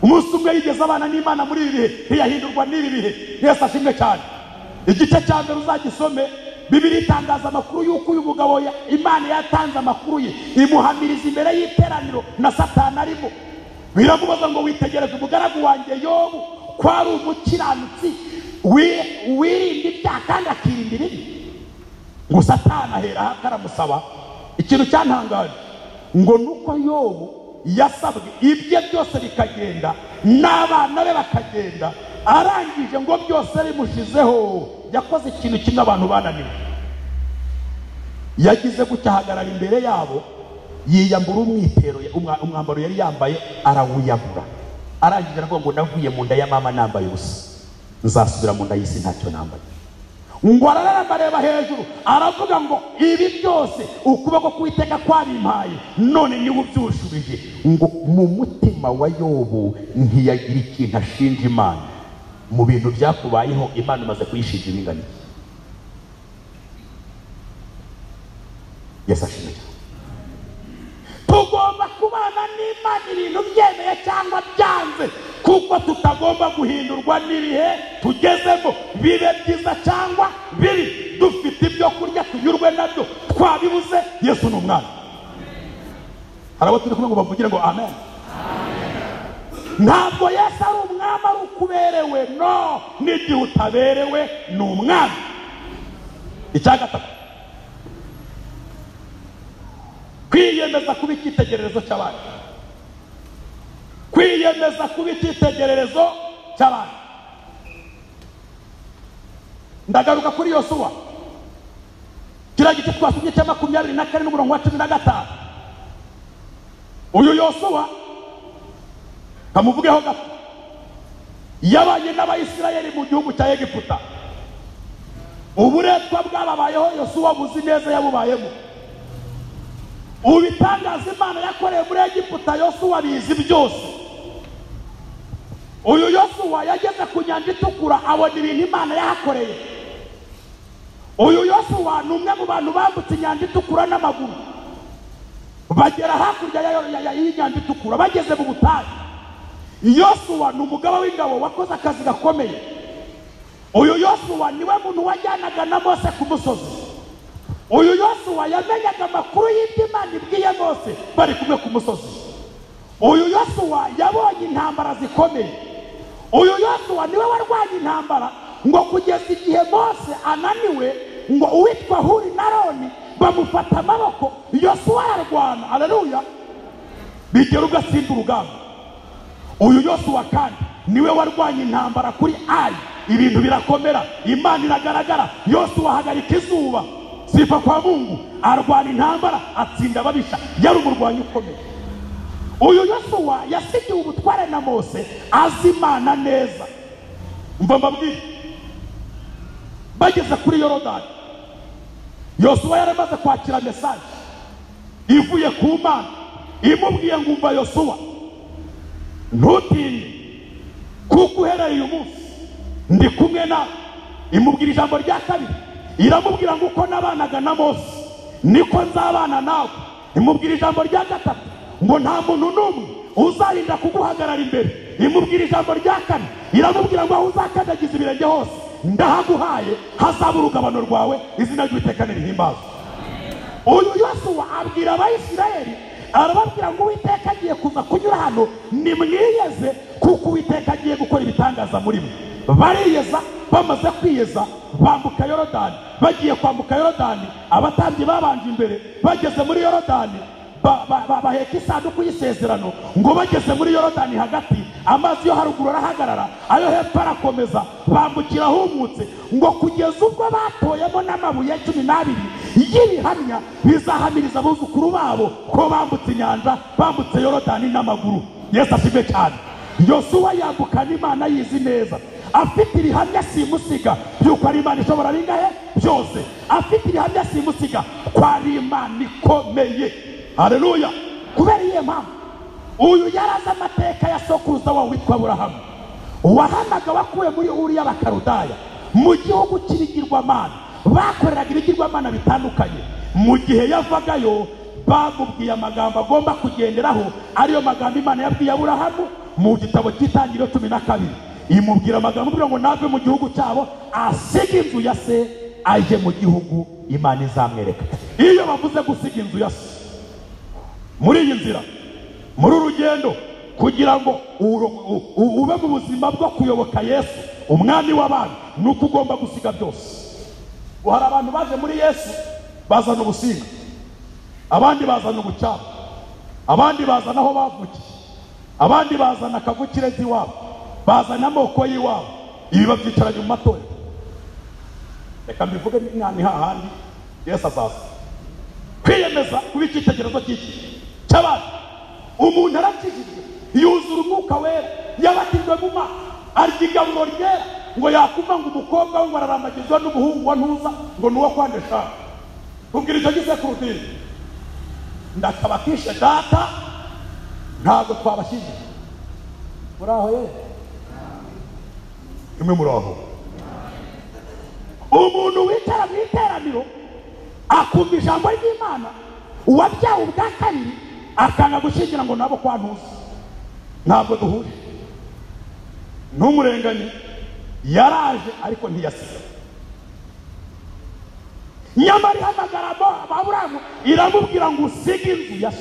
[SPEAKER 1] umunsi umwe yigeze abana n'Imana muri ibi bihe, ntiyahindurwa n'ibi bihe. Yesu ashimwe cyane. Igice cya mbere uzagisome, Bibiliya itangaza amakuru y'uko uyu mugabo Imana yatanze amakuru ye, imuhamiriza imbere y'iteraniro na Satani arimo. Biramubaza ngo witegereze umugaragu wanjye Yobu ko ari umukiranutsi wirinda ibyaha kandi akirinda ibibi. Ngo Satani ahera akaramusaba ikintu cyantangaje, ngo nuko Yobu yasabwe ibye byose bikagenda n'abana be bakagenda, arangije ngo byose bimushizeho, yakoze ikintu kimwe abantu bananiwe. Yagize gutya ahagarara imbere yabo, yiyambura umwitero, umwambaro yari yambaye arawuyambura, arangije aravuga ngo navuye mu nda ya mama nambaye ubusa, nzasubira mu nda y'isi ntacyo nambaye. Ngo arararamba areba hejuru aravuga ngo ibi byose ukuboko k'Uwiteka kwabimpaye, none niwe ubyushubije. Ngo mu mutima wa Yobu ntiyagira ikintu ashinja Imana. Mu bintu byakubayeho Imana imaze kuyishinja ibingana iki? Yesu ashimwe cyane. Tugomba kubana n'Imana ibintu byemeye cyangwa byanze, kuko tutagomba guhindurwa n'ibihe tugezemo, bibe byiza cyangwa bibi. Dufite ibyo kurya tunyurwe nabyo, twabibuze Yesu ni umwami. Hari abo turi kumwe ngo bavugire ngo amen. Ntabwo Yesu ari umwami ari ukuberewe, no, n'igihe utaberewe ni umwami. Icya gatatu, kwiyemeza kuba icyitegererezo cy'abandi. Kwiyemeza kuba icyitegererezo cy'abandi. Ndagaruka kuri Yosuwa, kiriya gice twasomye cya 24 n'umurongo wa 15. Uyu Yosuwa kamuvugeho gato, yabanye n'Abayisirayeli mu gihugu cya Egiputa. Uburetwa bwababayeho Yosuwa buzi neza yabubayemo. Ubitangaza Imana yakoreye muri Egiputa Yosuwa bizi byose. Uyu Yosuwa yageze ku nyanja itukura abona ibintu Imana yahakoreye. Uyu Yosuwa ni umwe mu bantu bambutse inyanja itukura n'amaguru, bagera hakurya y'inyanja itukura, bageze mu butayu. Yosuwa ni umugaba w'ingabo wakoze akazi gakomeye. Uyu Yosuwa niwe muntu wajyanaga na Mose ku musozi. Uyu Yosuwa yamenyaga amakuru y'ibyo Imana ibwiye Mose bari kumwe ku musozi. Uyu Yosuwa yabonye intambara zikomeye. Uyu Yosuwa niwe warwanye intambara ngo kugeza igihe Mose ananiwe, ngo uwitwa Huri na Aroni bamufata amaboko, Yosuwa ararwana. Haleluya! Bigera ugatsinda urugamba. Uyu Yosuwa kandi niwe warwanye intambara kuri Ayi, ibintu birakomera, Imana iragaragara. Yosuwa ahagarika izuba, sifa kwa Mungu, arwana intambara atsinda ababisha, yari umurwanyi ukomeye. Uyu Yosuwa yasigiwe ubutware na Mose, azi Imana neza. Mva mbabwire, bageze kuri Yorodani, Yosuwa yaramaze kwakira message ivuye ku Mana imubwiye ngo umva Yosuwa, ntutinye kuko uhereye uyu munsi ndi kumwe nawe. Imubwira ijambo rya kabiri, iramubwira ngo uko nabanaga na Mose niko nzabana nawe. Imubwira ijambo rya gatatu ngo nta muntu n'umwe uzarinda kuguhagarara imbere. Imubwira ijambo rya kane, iramubwira ngo aho uzakandagiza ibirenge hose ndahaguhaye, hazaba urugabano rwawe, izina ry'Uwiteka nirihimbazwe. Uyu Yosuwa abwira Abayisiraheli, arababwira ngo Uwiteka agiye kuza kunyura hano, nimwiyeze kuko Uwiteka agiye gukora ibitangaza muri mwe. Bariyeza, bamaze kwiyeza bambuka Yorodani. Bagiye kwambuka Yorodani, abatambyi babanje imbere, bageze muri Yorodani baheka isanduku y'isezerano. Ngo bageze muri Yorodani hagati, amazi yo haruguru arahagarara, ayo hepfo arakomeza, bambukira humutse. Ngo kugeza ubwo batoyemo n'amabuye 12 y'ibihamya bizahamiriza abuzukuru babo ko bambutse inyanja, bambutse Yorodani n'amaguru. Yesu ashimwe cyane. Yosuwa yambukana Imana yizi neza, afite ibihamya simusiga by'uko ari Imana ishobora bingahe byose, afite ibihamya simusiga ko ari Imana ikomeye. Haleluya. Kubera iyihe mpamvu? Uyu yarazi amateka ya sokuruza wawe witwa Aburahamu, wahamaga wakuwe muri Uri y'Abakaludaya mu gihugu cy'ibigirwamana, bakoreraga ibigirwamana bitandukanye. Mu gihe yavagayo bamubwiye amagambo agomba kugenderaho, ariyo magambo Imana yabwiye Aburahamu mu gitabo cy'Itangiriro 12. Imubwira amagambo avuga ngo nave mu gihugu cyabo, asige inzu ya se aje mu gihugu Imana izamwereka. Iyo bavuze gusiga inzu ya se muri iyi nzira, muri urugendo, kugira ngo ube mu buzima bwo kuyoboka Yesu umwami w'abantu, nuko ugomba gusiga byose. Hari abantu baje muri Yesu bazana ubusinga, abandi bazana ubucyaba, abandi bazana aho bavukiye, abandi bazana akavukire z'iwabo, bazana amoko y'iwabo. Ibi babyicaranye mu matorero. Reka mbivuge ni hahandi Yesu azaza. Kwiyemeza kuba icyitegererezo cy'iki cy'abantu. Umuntu arakijijwe, yuzura umwuka wera, yabatijwe mu mazi, arya igaburo ryera, ngo yakumva ngo umukobwa we ngo ararambagizwa n'umuhungu wa ntuza ngo ni uwo kwandesha. Ubwira icyo gisekuru uti ndakabakishe data, ntabwo twabashyingiye. Muraho ye? Imwe muraho. Umuntu wicara mu iteraniro akumva ijambo ry'Imana, uwabyawe ubwa kabiri akanga gushyingira ngo nabo kwa ntuza, ntabwo duhuje. Ntumurenganye, yaraje ariko ntiyasiga. Nyamara ihamagara Aburahamu iramubwira ngo usige inzu ya so.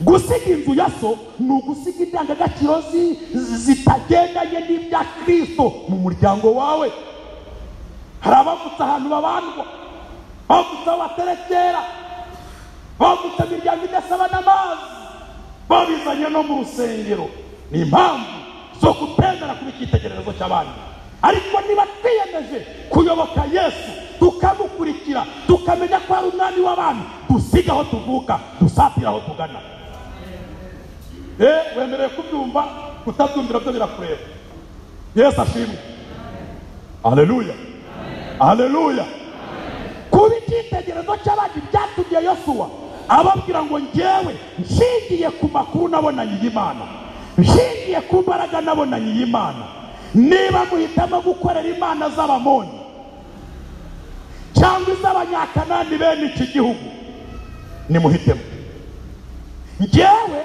[SPEAKER 1] Gusiga inzu ya so ni ugusiga indangagaciro zitagendanye n'ibya Kristo mu muryango wawe. Hari abavutse ahantu babandwa, bavutse aho baterekera, bavutse imiryango idasaba n'amazi, babizanye no mu rusengero. Ni impamvu zo kutemera kuba icyitegererezo cy'abandi. Ariko niba twiyemeje kuyoboka Yesu, tukamukurikira, tukamenya ko ari umwami w'abantu, dusiga aho tuvuka, dusatira aho tugana. Wemerewe kubyumva, kutabyumvira byo birakureba. Yesu ashimwe. Haleluya. Haleluya. Kuba icyitegererezo cy'abandi byatumye Yosuwa ababwira ngo njyewe nshingiye ku makuru nabonanye y'Imana, nshingiye ku mbaraga nabonanye y'Imana, niba muhitamo gukorera imana z'Abamoni cyangwa iz'Abanyakanani bene iki gihugu, nimuhitemo. Njyewe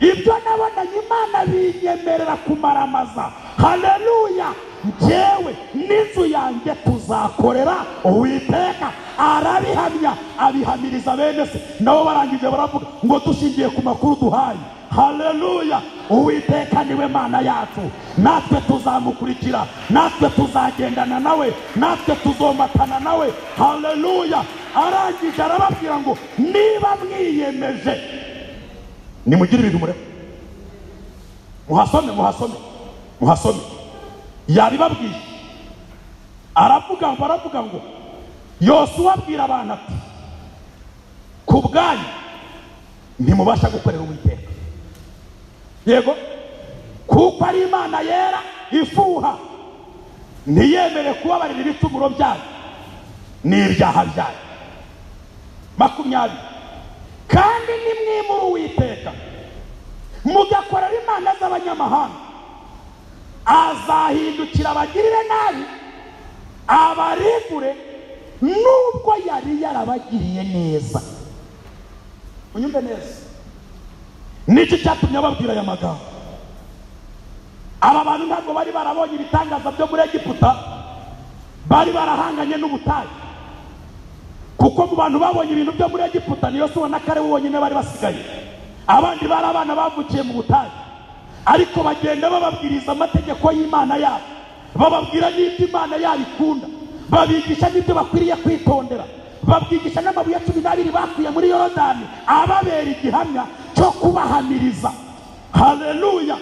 [SPEAKER 1] ibyo nabonanye Imana binyemerera kumaramaza. Haleluya. Njyewe n'inzu yanjye tuzakorera Uwiteka. Arabihamya, abihamiriza bene se, nabo barangije baravuga ngo dushingiye ku makuru duhaye. Haleluya. Uwiteka niwe Mana yacu, natwe tuzamukurikira, natwe tuzagendana nawe, natwe tuzomatana nawe. Haleluya. Arangije arababwira ngo niba mwiyemeje nimugire ibintu mureka. Muhasome, muhasome, muhasome. Yabibabwiye. Aravuga ngo Yosuwa abwira abantu ati ku bwanyu ntimubasha gukorera Uwiteka. Yego, kuko ari Imana yera ifuha, ntiyemere kubabarira ibicumuro byanyu. n'ibyaha byayo. 20 kandi nimwimura Uwiteka mugakorera imana z'abanyamahanga, azahindukira abagirire nabi abarigure nubwo yari yarabagiriye neza. Unyumve neza, niki cyatumye ababwira aya magambo? Aba bantu ntabwo bari barabonye ibitangaza byo muri Egiputa, bari barahanganye n'ubutayu, kuko mu bantu babonye ibintu byo muri Egiputa ni Yosuwa na Kalebu bonyine bari basigaye, abandi bari abana bavukiye mu butayu. Ariko bagenda bababwiriza amategeko y'Imana yabo, bababwira n'ibyo Imana yabo ikunda, babigisha n'ibyo bakwiriye kwitondera, babwigisha n'amabuye 12 bakuye muri Yorodani ababera igihamya cyo kubahamiriza. Haleluya!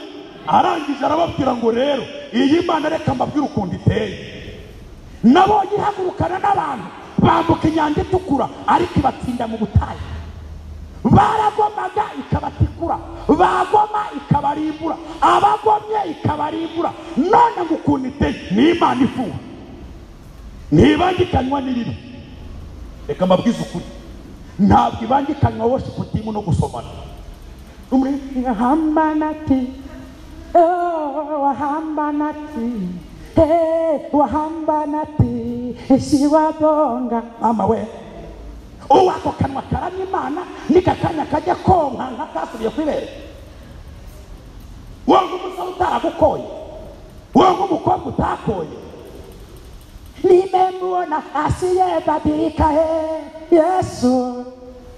[SPEAKER 1] Arangije arababwira ngo rero iyi Mana reka mbabwire ukuntu iteye. Nabonye ihagurukana n'abantu bambuka inyanja itukura, ariko ibatsinda mu butayu. Baragomaga ikabatikura, bagoma ikabarimbura, abagomye ikabarimbura. None ngo ukuntu iteye ni Imana ifuha, ntibangikanywa n'ibibi. Reka mbabwize ukuri, ntabwo ibangikanywa worship team no gusomana. Umwe
[SPEAKER 3] hamba nati, oh wahamba nati, hey wahamba nati, siwabonga
[SPEAKER 1] mama we. Uwako kanwa karamya Imana nikakanya kajya konka nkakasubiye kwibere. Wowe umusore utaragukoye, wowe umukobwa utakoye,
[SPEAKER 3] nimemuona asiyebadilika, he Yesu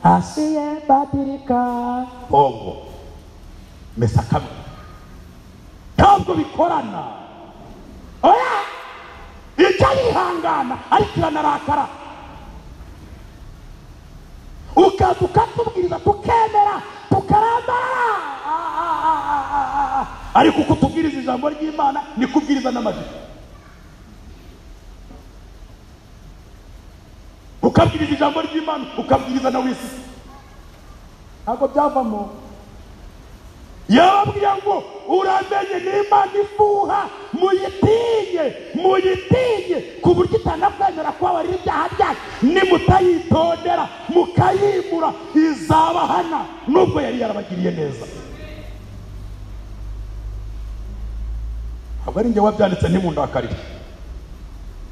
[SPEAKER 3] asiyebadilika.
[SPEAKER 1] Bongo mesa kamwe ntabwo bikorana. Oya, icyo yihangana ariko iranarakara. Ukaza ukatubwiriza tukemera tukarambara, ariko uko utubwiriza ijambo ry'Imana ni kubwiriza n'amajipo. Ukabwiriza ijambo ry'Imana ukabwiriza na wisi, ntabwo byavamo. Yababwiye ngo uramenye n'Imana ifuha, muyitinye, muyitinye ku buryo itanakwemera kubabarira ibyaha byanyu. Nimutayitondera mukayimura izabahana nubwo yari yarabagiriye neza. Ntabwo ari njye wabyanditse, ntimundakarire.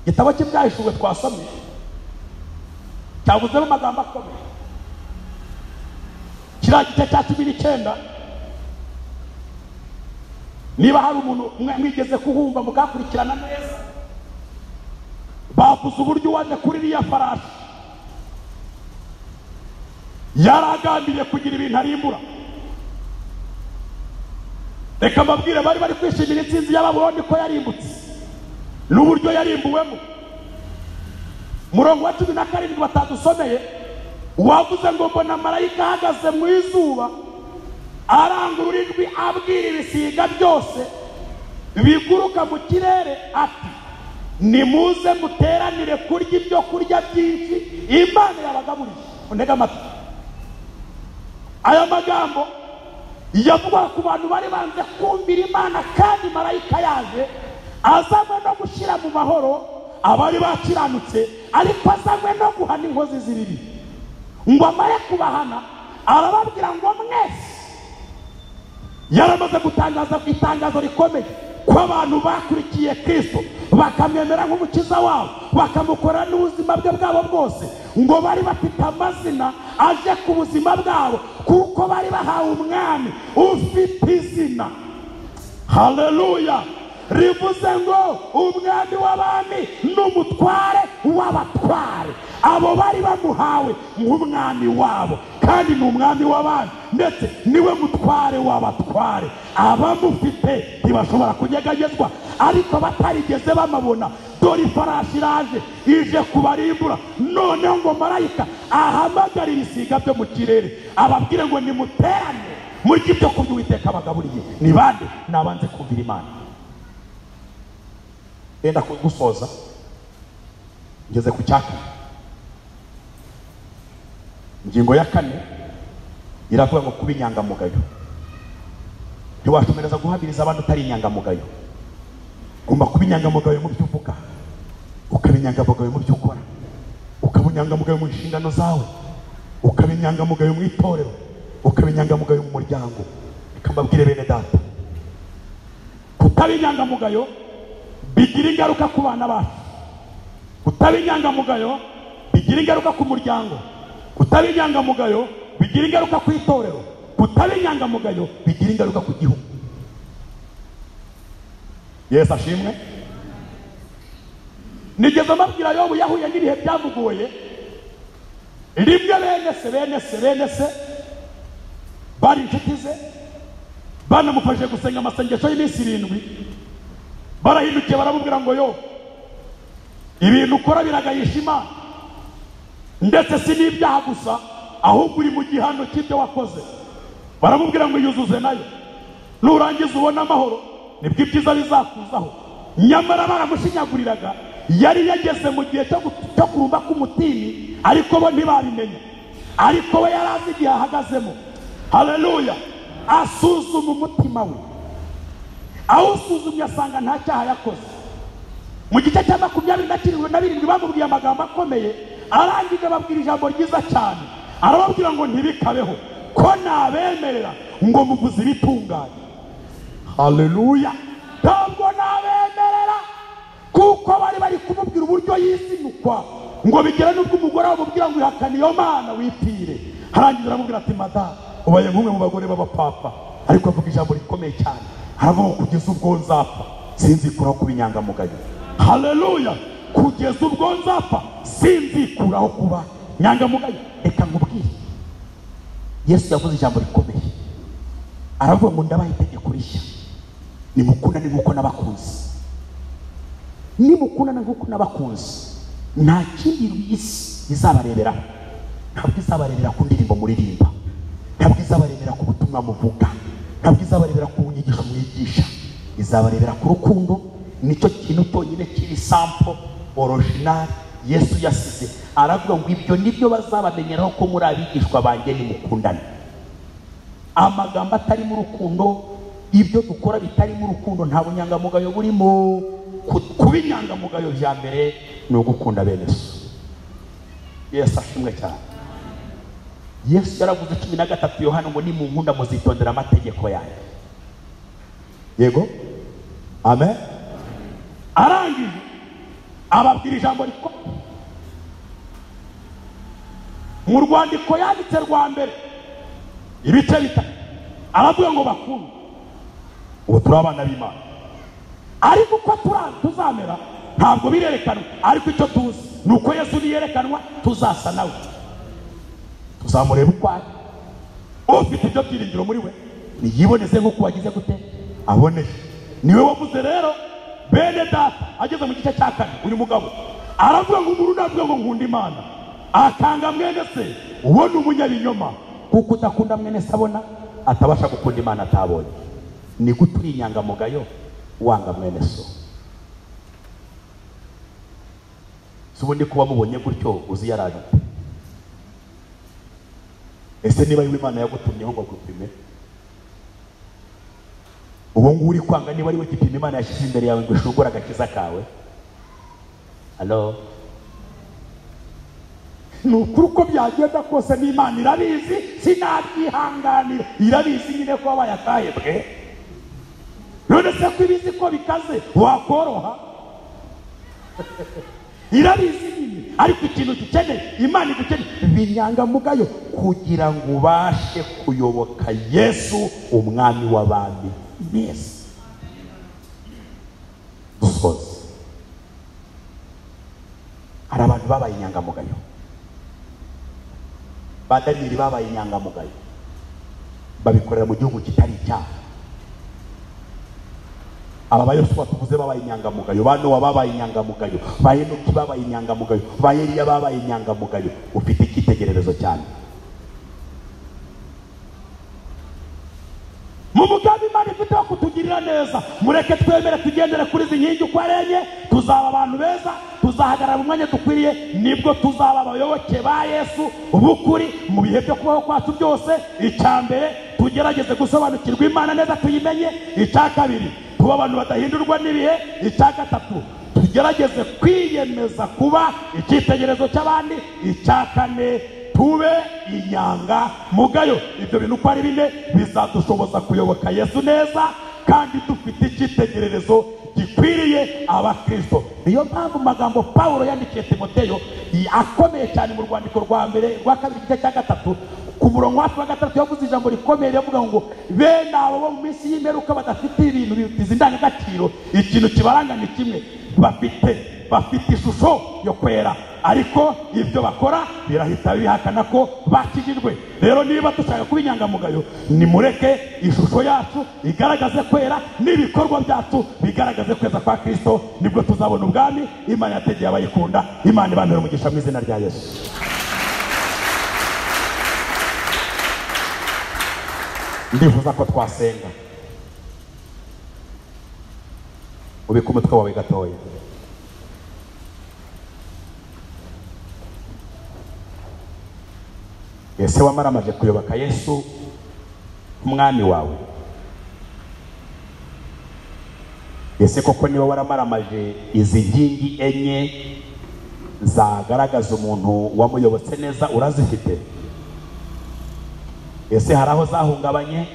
[SPEAKER 1] Igitabo cy'Ibyahishuwe twasomye cyavuzemo amagambo akomeye. Kiriya gice cya 19, niba hari umuntu mwigeze kuhumva mukakurikirana neza, bavuze uburyo uwaje kuri iriya farashi yaragambiriye kugira ibintu arimbura. Reka mbabwire, bari bari kwishimira intsinzi y'Ababuloni ko yarimbutse n'uburyo yarimbuwemo. Murongo wa 17 batadusomeye wavuze ngo mbona marayika ahagaze mu izuba arangurura ijwi abwira ibisiga byose biguruka mu kirere ati nimuze muteranire kurya ibyo kurya byinshi Imana yabagaburiye. Untege amatwi. Aya magambo yavugwa ku bantu bari banze kumvira Imana, kandi marayika yaje azanywe no gushyira mu mahoro abari bakiranutse, ariko azanywe no guhana inkozi z'ibibi. Ngo amare kubahana arababwira ngo mwese. Yaramaze gutangaza itangazo rikomeye ko abantu bakurikiye Kristo bakamwemera nk'umukiza wabo, bakamukora n'ubuzima bwe bwabo bwose, ngo bari bafite amazina aje ku buzima bwabo, kuko bari bahawe umwami ufite izina. Haleluya! Rivuze ngo umwami w'abami n'umutware w'abatware. Abo bari bamuhawe nk'umwami wabo, kandi ni umwami w'abami ndetse niwe mutware w'abatware. Abamufite ntibashobora kunyeganyezwa, ariko batarigeze bamabona, dore ifarashi iraje ije kubarimbura. Noneho ngo marayika ahamagara ibisiga byo mu kirere ababwire ngo nimuterane murye ibyo kurya Uwiteka abagaburiye. Ni bande? Nabanze kumvira Imana. Enda gusoza ngeze ku cyaka. Ingingo ya 4 iravuga ngo kuba inyangamugayo. Ntiwashomereza guhamiriza abantu utari inyangamugayo. Ugomba kuba inyangamugayo mu byo uvuga, ukaba inyangamugayo mu byo ukora. Inyangamugayo mu nshingano zawe, ukaba inyangamugayo mu itorero, ukaba inyangamugayo mu muryango. Reka mbabwire bene data, kutaba inyangamugayo bigira ingaruka ku bana bacu, kutaba inyangamugayo bigira ingaruka ku muryango, kutaba inyangamugayo bigira ingaruka ku itorero, kutaba inyangamugayo bigira ingaruka ku gihugu. Yesu ashimwe. Nigeze mbabwira Yobu yahuye n'ibihe byamugoye. Rimwe bene se bari inshuti ze, banamufashije gusenga amasengesho y'iminsi 7, barahindukiye baramubwira ngo yo ibintu ukora biragayisha Imana, ndetse si n'ibyaha gusa, ahubwo uri mu gihano cy'ibyo wakoze. Baramubwira ngo yuzuze nayo, nurangiza ubone amahoro, nibwo ibyiza bizakuzaho. Nyamara baramushinyaguriraga. Yari yageze mu gihe cyo kurumba k'umutini, ariko bo ntibabimenya, ariko we yari azi igihe ahagazemo. Haleluya! Asuzuma umutima we, awusuzumye asanga nta cyaha yakoze. Mu gice cya 27 bamubwiye amagambo akomeye, arangije ababwira ijambo ryiza cyane, arababwira ngo ntibikabeho ko nabemerera ngo muvuze ibitunganye. Haleluya! Ntabwo nabemerera, kuko bari kumubwira uburyo yizinukwa, ngo bigera n'ubwo umugore amubwira ngo ihakane iyo Mana wipfire. Harangiza aramubwira ati madamu, ubaye nk'umwe mu bagore b'abapapa. Ariko avuga ijambo rikomeye cyane, aravuga ngo kugeza ubwo nzapfa sinzikuraho kuba inyangamugayo. Haleluya! Kugeza ubwo nzapfa sinzikuraho kuba inyangamugayo. Reka nkubwire, Yesu yavuze ijambo rikomeye, aravuga ngo ndabaha itegeko rishya, nimukundane nk'uko nabakunze. Nimukundana nk'uko nabakunze, nta kindi isi izabareberaho. Ntabwo izabarebera ku ndirimbo muririmba, ntabwo izabarebera ku butumwa muvuga, ntabwo izabarebera ku nyigisho mwigisha, izabarebera ku rukundo. Nicyo kintu cyonyine kiri sample original Yesu yasize. Aravuga ngo ibyo nibyo bazabamenyeraho ko muri abigishwa banjye, nimukundane. Amagambo atari mu rukundo, ibyo dukora bitari mu rukundo, nta bunyangamugayo burimo. Kuba inyangamugayo bya mbere ni ugukunda bene so. Yesu ashimwe cyane. Yesu yaravuze 13 Yohana ngo nimunkunda muzitondera amategeko yanjye. Yego, amen. Arangije ababwira ijambo rikomeye mu rwandiko yanditse rwa mbere ibice 3, aravuga ngo bakundwa, ubu turi abana b'Imana, ariko uko tuzamera ntabwo birerekanwa, ariko icyo tuzi ni uko Yesu niyerekanwa tuzasa nawe, tuzamureba uko ari. Ufite ibyo byiringiro muri we niyiboneze nk'uko wagize gute aboneye. Niwe wavuze rero bene data, ageze mu gice cya 4 uyu mugabo aravuga ngo umuntu navuga ngo nkunda Imana akanga mwene se, uwo ni umunyabinyoma, kuko udakunda mwene se abona atabasha gukunda Imana atabonye. Ni gute uri inyangamugayo wanga mwene so? Si ubundi kuba mubonye gutyo uzi yaraje. Ese niba Imana yagutumyeho ngo agupime, uwo nguwo uri kwanga niba ari we gipimo Imana yashyize imbere yawe ngo ishungure agakiza kawe? Halo, ni ukuri uko byagenda kose n'Imana irabizi, sinabyihanganira. Irabizi nyine ko wabaye akahebwe. None se ko ibizi ko bikaze wakoroha? Irabizi nyine, ariko ikintu gikeneye Imana igukeneye binyangamugayo kugira ngo ubashe kuyoboka Yesu umwami w'abami neza. Dusoze. Hari abantu babaye inyangamugayo, ba Daniyeli babaye inyangamugayo, babikorera mu gihugu kitari icyabo. Aba ba Yosuwa tuvuze babaye inyangamugayo, ba Nowa babaye inyangamugayo, ba Enoki babaye inyangamugayo, ba Eliya babaye inyangamugayo. Ufite icyitegererezo cyane mu mugambi Imana ifite wo kutugirira neza. Mureke twemere tugendere kuri izi nkingi uko ari enye, tuzaba abantu beza, tuzahagarara mu mwanya dukwiriye, nibwo tuzaba abayoboke ba Yesu b'ukuri mu bihe byo kubaho kwacu byose. Icya mbere tugerageze gusobanukirwa Imana neza tuyimenye. Icya kabiri tuba abantu badahindurwa n'ibihe. Icya gatatu Tugerageze kwiyemeza kuba icyitegererezo cy'abandi. Icya kane, tube inyanga mugayo. Ibyo bintu uko ari bine bizadushoboza kuyoboka Yesu neza kandi dufite icyitegererezo gikwiriye abakristo. Niyo mpamvu magambo Paulo yandikiye Timoteyo akomeye cyane mu rwandiko rwa mbere rwa kabiri igice cya 3 ku murongo wa 3 yavuze ijambo rikomeye rivuga ngo bene abo bo mu minsi y'imperuka badafite ibintu bigize indangagaciro, ikintu kibaranga ni kimwe, bafite ishusho yo kwera, ariko ibyo bakora birahita bihakana ko bakijijwe. Rero niba dushaka kuba inyangamugayo, nimureke ishusho yacu igaragaze kwera n'ibikorwa byacu bigaragaze kweza kwa Kristo, nibwo tuzabona ubwami Imana yategeye abayikunda. Imana ibamere umugisha mu izina rya Yesu. Ndifuza ko twasenga. Ubike umutwe wawe gatoya. Ese wamaramaje kuyoboka Yesu umwami wawe? Ese koko niba waramaramaje izi nkingi enye zagaragaza umuntu wamuyobotse neza urazifite? Ese hari aho zahungabanye?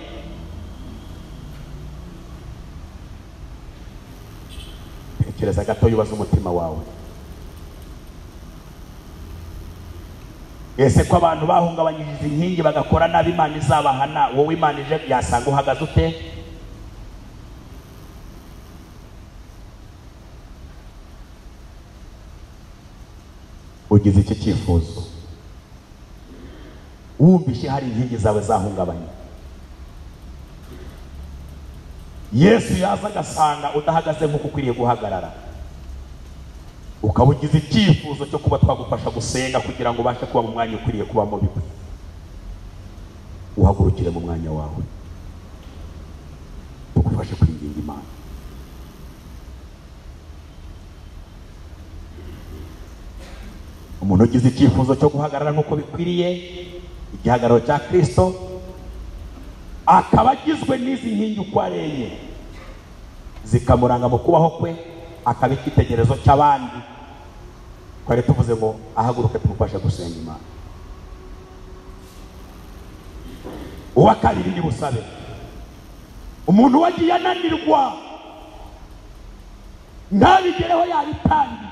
[SPEAKER 1] Tekereza gato yubaze umutima wawe. Ese ko abantu bahungabanyije izi nkingi bagakora nabi Imana izabahana, wowe Imana ije yasanga uhagaze ute? Ugize iki cyifuzo, wumvishe hari inkingi zawe zahungabanye, Yesu yaza agasanga udahagaze nk'uko ukwiriye guhagarara, ukaba ugize icyifuzo cyo kuba twagufasha gusenga kugira ngo ubashe kuba mu mwanya ukwiriye kubamo bikwe, uhagurukire mu mwanya wawe tugufashe kwinginga Imana. Umuntu ugize icyifuzo cyo guhagarara nk'uko bikwiriye igihagararo cya Kristo, akaba agizwe n'izi nkingi uko ari enye zikamuranga mu kubaho kwe, akaba icyitegererezo cy'abandi. Twari tuvuze ngo ahaguruke tumufashe gusenga Imana. Uwa kabiri ni busabe, umuntu wagiye ananirwa ntabigereho yabitangiye,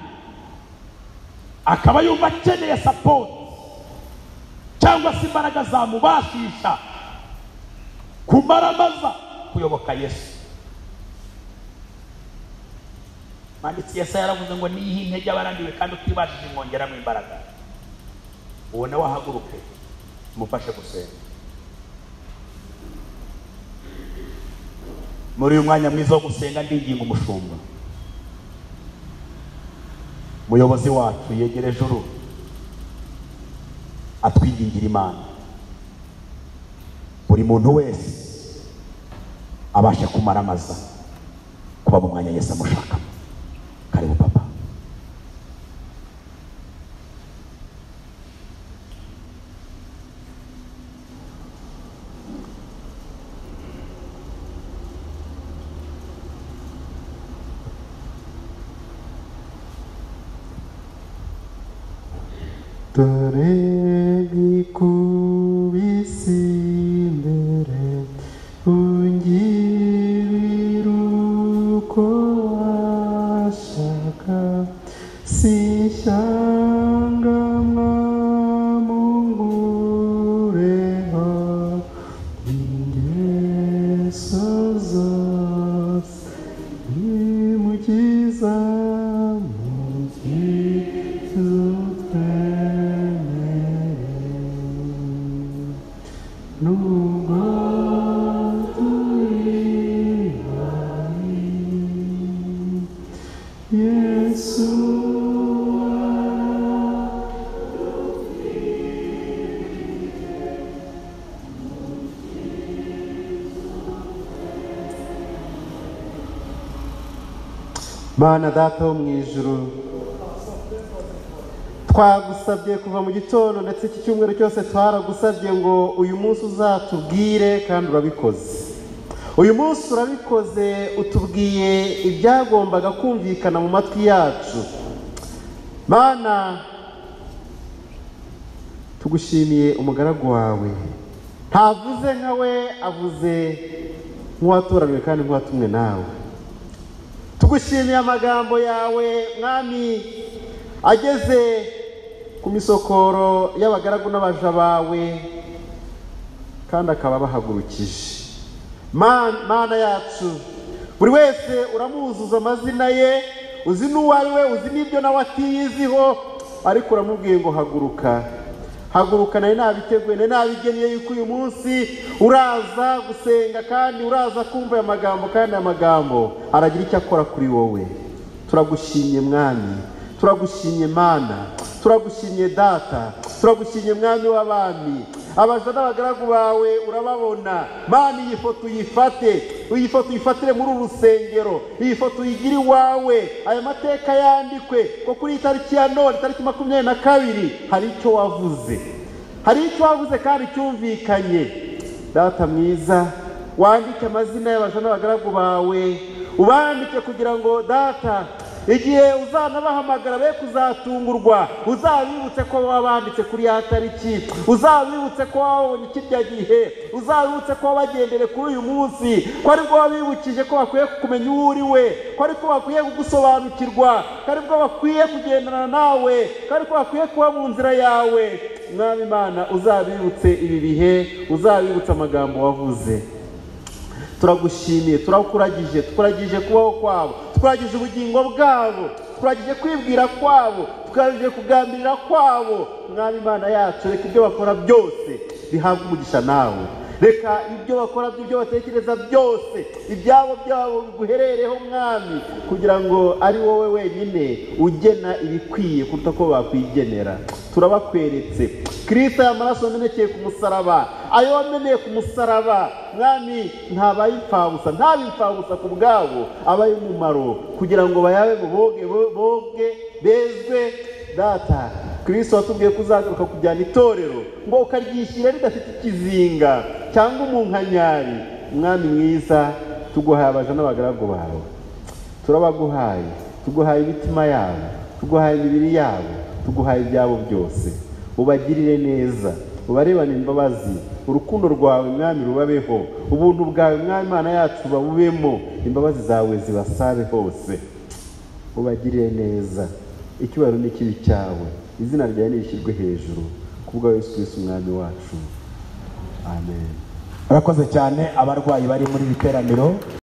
[SPEAKER 1] akaba yumva akeneye support cyangwa se imbaraga zamubashisha kumaramaza kuyoboka Yesu. Manditsi Yesaya yaravuze ngo niyihe intege abarambiwe kandi utibashije mwongeramo imbaraga. Uwo nawe ahaguruke mufashe gusenga. Muri uyu mwanya mwiza wo gusenga ndinginga umushumba, muyobozi wacu yegereje uru, atwingingira Imana, buri muntu wese abashe kumaramaza kuba mu mwanya Yesu amushaka. Karibu papa.
[SPEAKER 4] Dore ikubise imbere ungirira uko washaka, si ishyanga mwamungureho ingeso zose, nimukiza mukiza utwemere. Nubwo turi babi, Yesu Mana Data wo mu ijuru, twagusabye kuva mu gitondo ndetse iki cyumweru cyose twaragusabye ngo uyu munsi uzatubwire, kandi urabikoze. Uyu munsi urabikoze, utubwiye ibyagombaga kumvikana mu matwi yacu. Mana, tugushimiye umugaragu wawe, ntavuze nka we, avuze nk'uwatoranwe kandi nk'uwatumwe nawe. Tugushimiye amagambo yawe Mwami, ageze ku misokoro y'abagaragu n'abaja bawe, kandi akaba bahagurukije. Mana yacu, buri wese uramuzuza amazina ye, uzi n'uwo ari we, uzi n'ibyo nawe atiyiziho, ariko uramubwiye ngo haguruka. Haguruka, nari nabiteguye, nari nabigennye yuko uyu munsi uraza gusenga kandi uraza kumva aya magambo, kandi aya magambo aragira icyo akora kuri wowe. Turagushimye Mwami, turagushimye Mana, turagushimye Data, turagushimye Mwami w'abami. Abaja n'abagaragu bawe urababona. Mana, iyi foto uyifate, iyi foto uyifatire muri uru rusengero, iyi foto uyigire iwawe, aya mateka yandikwe ko kuri itariki ya none, itariki 22, hari icyo wavuze, hari icyo wavuze kandi cyumvikanye. Data mwiza, wandike amazina y'abaja n'abagaragu bawe, ubandike kugira ngo Data igihe uzanabahamagara be kuzatungurwa, uzabibutse ko wabanditse kuri ya tariki, uzabibutse ko wabonye kirya gihe, uzabibutse ko wabagendere kuri uyu munsi, ko aribwo wabibukije ko bakwiye kumenya uwo uri we, ko aribwo bakwiye kugusobanukirwa, ko aribwo bakwiye kugendana nawe, ko aribwo bakwiye kuba mu nzira yawe. Mwami Imana, uzabibutse ibi bihe, uzabibutse amagambo wavuze. Turagushimiye, turakuragije, tukuragije kubaho kwabo, tukuragije ubugingo bwabo, tukuragije kwibwira kwabo, tukuragije kugambirira kwabo. Mwami Imana yacu, reka ibyo bakora byose bihabwe umugisha nawe. Reka ibyo bakora, ibyo batekereza byose, ibyabo byabo biguherereho Mwami, kugira ngo ari wowe wenyine ugena ibikwiye kuruta ko bakwigenera. Turabakweretse Kristo, aya maraso wamenekeye ku musaraba, ayo wameneye ku musaraba Mwami, ntabaye imfabusa, ntabe imfabusa ku bwabo, abaye umumaro kugira ngo bayabe boge boge bezwe. Data, Kristo watubwiye ko uzagaruka kujyana itorero ngo ukaryishyira ridafite ikizinga cyangwa umunkanyari. Mwami mwiza, tuguhaye abaja n'abagaragu bawe, turabaguhaye, tuguhaye imitima yabo, tuguhaye imibiri yabo, tuguhaye ibyabo byose. Ubagirire neza, ubarebane imbabazi, urukundo rwawe Mwami rubabeho, ubuntu bwawe Mwami Imana yacu babubemo, imbabazi zawe zibasabe hose. Ubagirire neza, icyubahiro n'ikibi cyawe, izina ryawe nirishyirwe hejuru, kubwa Yesu Kristo Umwami wacu. Amen.
[SPEAKER 1] Urakoze cyane abarwayi bari muri iri teraniro.